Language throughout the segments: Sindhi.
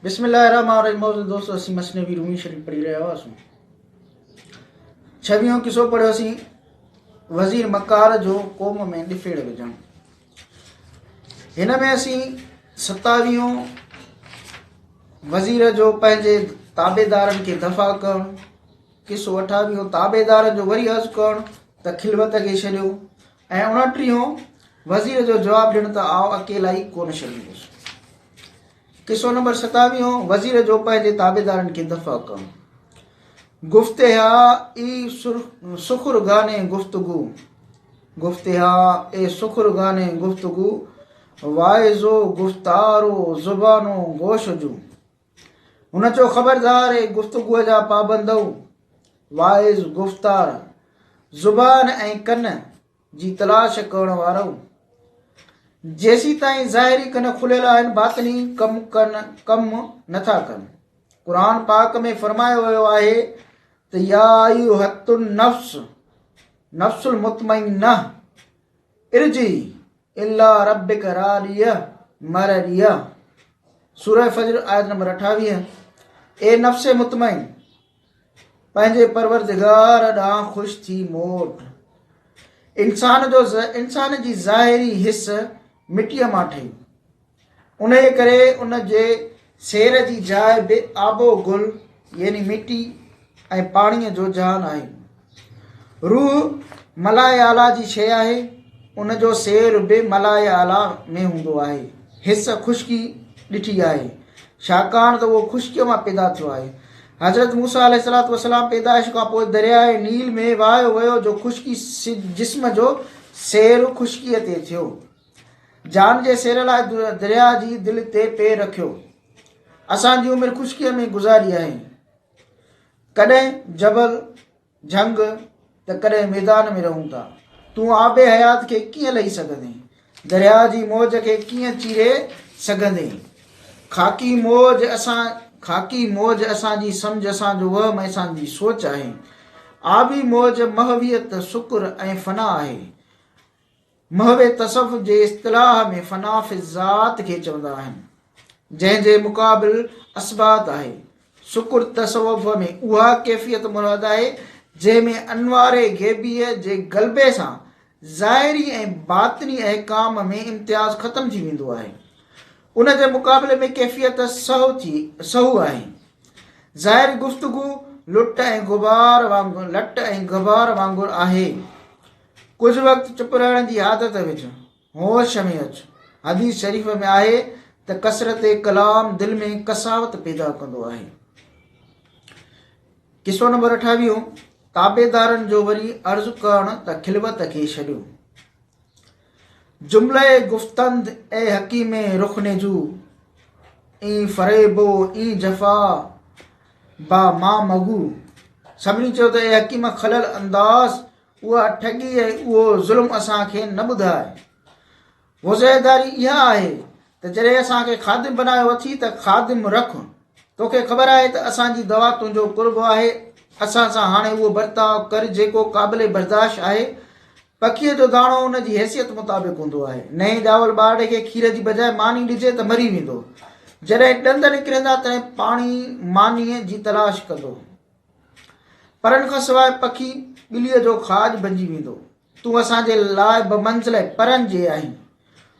بسم الله الرحمن الرحيم موجود دوستو اسين مثنوي رومي شريف پڙهي رهيا هئاسون ڇويهون قصو پڙهيوسين وزير مڪار جو قوم ۾ ڏڦيڙ وجهڻ هن ۾ اسين ستاويهون وزير جو پنهنجي تابعدارن کي دفع ڪرڻ قصو اٺاويهون تابعدارن جو وري عرض ڪرڻ ته خلوت کي ڇڏيو ۽ اڻٽيهون وزير جو جواب ڏيڻ ته آء اڪيلائي ڪونه ڇڏيندس. قصو نمبر ستاويهون وزير جو پنهنجي تابعدارن کي دفع ڪرڻ. گفتها اي سخر گاني گفتگو گفتها اي سخر گاني گفتگو واعظو گفتارو زبانو گوش جو هن چيو، خبردار اي گفتگوء جا پابندؤ، واعظ، گفتار، زبان ۽ ڪن جي تلاش ڪرڻ وارؤ! جيسيتائين ظاهري ڪن کليل آهن، باطني ڪم ڪن ڪم نٿا ڪن. قرآن پاڪ ۾ فرمايو ويو آهي ته يا ايها النفس نفس المطمئنه ارجعي الي ربک راضيه مرضيه سوره فجر آيت نمبر 28 اي نفس مطمئن پنهنجي پروردگار ڏانهن خوش ٿي موٽ انسان جو انسان جي ظاهري حس مٽيء مان ٺهي انهيء ڪري ان جي سير جي جاء به آب و گل يعني مٽي ۽ پاڻيء جو جهان آهي. روح ملاء اعليٰ جي شيء آهي، ان جو سير به ملاء اعليٰ ۾ هوندو آهي. حس خشڪي ڏٺي آهي، ڇاڪاڻ ته اهو خشڪيء مان پيدا ٿيو آهي. حضرت موسيٰ عليه الصلوة والسلام پيدائش کان پوء درياء نيل ۾ وهايو ويو جو خشڪي جسم جو سير خشڪيء تي ٿيو. جان جي سير لاء درياء جي دل تي پير رکيو. اسان جي عمر خشڪيء ۾ گذاري آهي. ڪڏهن جبل، جهنگ ته ڪڏهن ميدان ۾ رهون ٿا. تون آب حيات کي ڪيئن لهي سگهندين؟ درياء جي موج کي ڪيئن چيري سگهندين؟ خاڪي موج اسان خاڪي موج اسان جي سمجهه، اسان جو وهم ۽ اسان جي سوچ آهي. آبي موج محويت، سڪر ۽ فنا آهي. محو تصوف جي اصطلاح ۾ فنا في الذات کي چوندا آهن، جنهن جي مقابل اثبات آهي. سڪر تصوف ۾ اها ڪيفيت مراد آهي، جنهن ۾ انوار غيبيء جي غلبي سان ظاهري ۽ باطني احڪام ۾ امتياز ختم ٿي ويندو آهي. ان جي مقابلي ۾ ڪيفيت سهو ٿي سهو آهي. ظاهري گفتگو لٽ ۽ غبار وانگر لٽ ۽ غبار وانگر آهي. ڪجهه وقت چپ رهڻ جي عادت وجهه، هوش ۾ اچ. حديث شريف ۾ آهي ته ڪثرت ڪلام دل ۾ قساوت پيدا ڪندو آهي. قصو نمبر اٺاويهون، تابعدارن جو وري عرض ڪرڻ ته خلوت کي ڇڏيو. جمله گفتند اي حڪيم رخ نجو، اين فريب و اين جفا با ما مگو. سڀني چيو ته اي حڪيم خلل انداز اها ٺڳي ۽ اهو ظلم اسان کي نه ٻڌاء. وضعداري اها آهي ته جڏهن اسان کي خادم بنايو اٿي ته خادم رک. توکي خبر آهي ته اسان جي دوا تنهنجو قرب آهي. اسان سان هاڻي اهو برتاء ڪر جيڪو قابل برداشت آهي. پکيء جو داڻو ان جي حيثيت مطابق هوندو آهي. نئين ڄاول ٻارڙي کي کير جي بجاء ماني ڏجي ته مري ويندو. جڏهن ڏند نڪرندا تڏهن پاڻي مانيء جي تلاش ڪندو. پرن کان سواء پکي ٻليء جو کاڄ بنجي ويندو. تون اسان جي لاء بمنزله پرن جي آهين.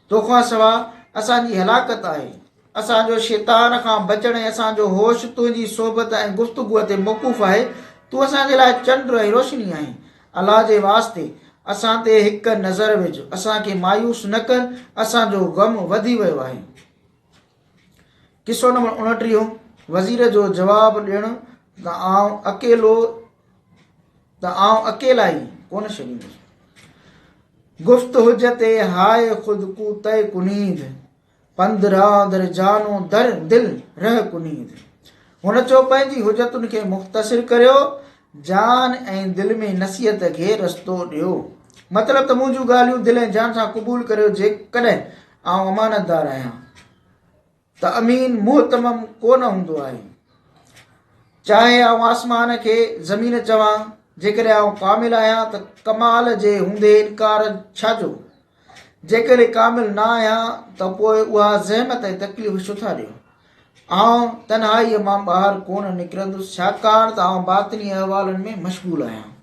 توکان سواء اسان جي هلاڪت آهي. اسان جو شيطان کان بچڻ ۽ اسان جو هوش تنهنجي صحبت ۽ گفتگوء تي موقوف آهي. تون اسان جي لاء چنڊ ۽ روشني آهين. الله جي واسطي اسان تي هڪ نظر وجهه. اسان کي مايوس نه ڪر. اسان جو غم وڌي ويو آهي. قصو نمبر اڻٽيهون، وزير جو جواب ڏيڻ ته آئون اڪيلو ته آئون اڪيلائي ڪونه ڇڏيندس. گفت حجت هاء خود کو طئي ڪنيد، پند را در جانو در دل ره ڪنيد. هن چيو پنهنجي حجتن کي مختصر ڪريو، جان ۽ دل ۾ نصيحت کي رستو ڏيو. مطلب ته منهنجون ڳالهيون دل ۽ جان سان قبول ڪريو جيڪڏهن آئون امانتدار آهيان ته امين مهتمم ڪو نه هوندو آهي. چاهي آئون آسمان کي زمين چوان، جيڪڏهن آئون ڪامل آهيان ته ڪمال جي هوندي انڪار ڇا جو؟ جيڪڏهن ڪامل نه آهيان ته پوء اها زحمت ۽ تڪليف ڇو ٿا ڏيو؟ آئون تنهائيء مان ٻاهر ڪونه نڪرندس، ڇاڪاڻ ته آئون باطني احوالن ۾ مشغول آهيان.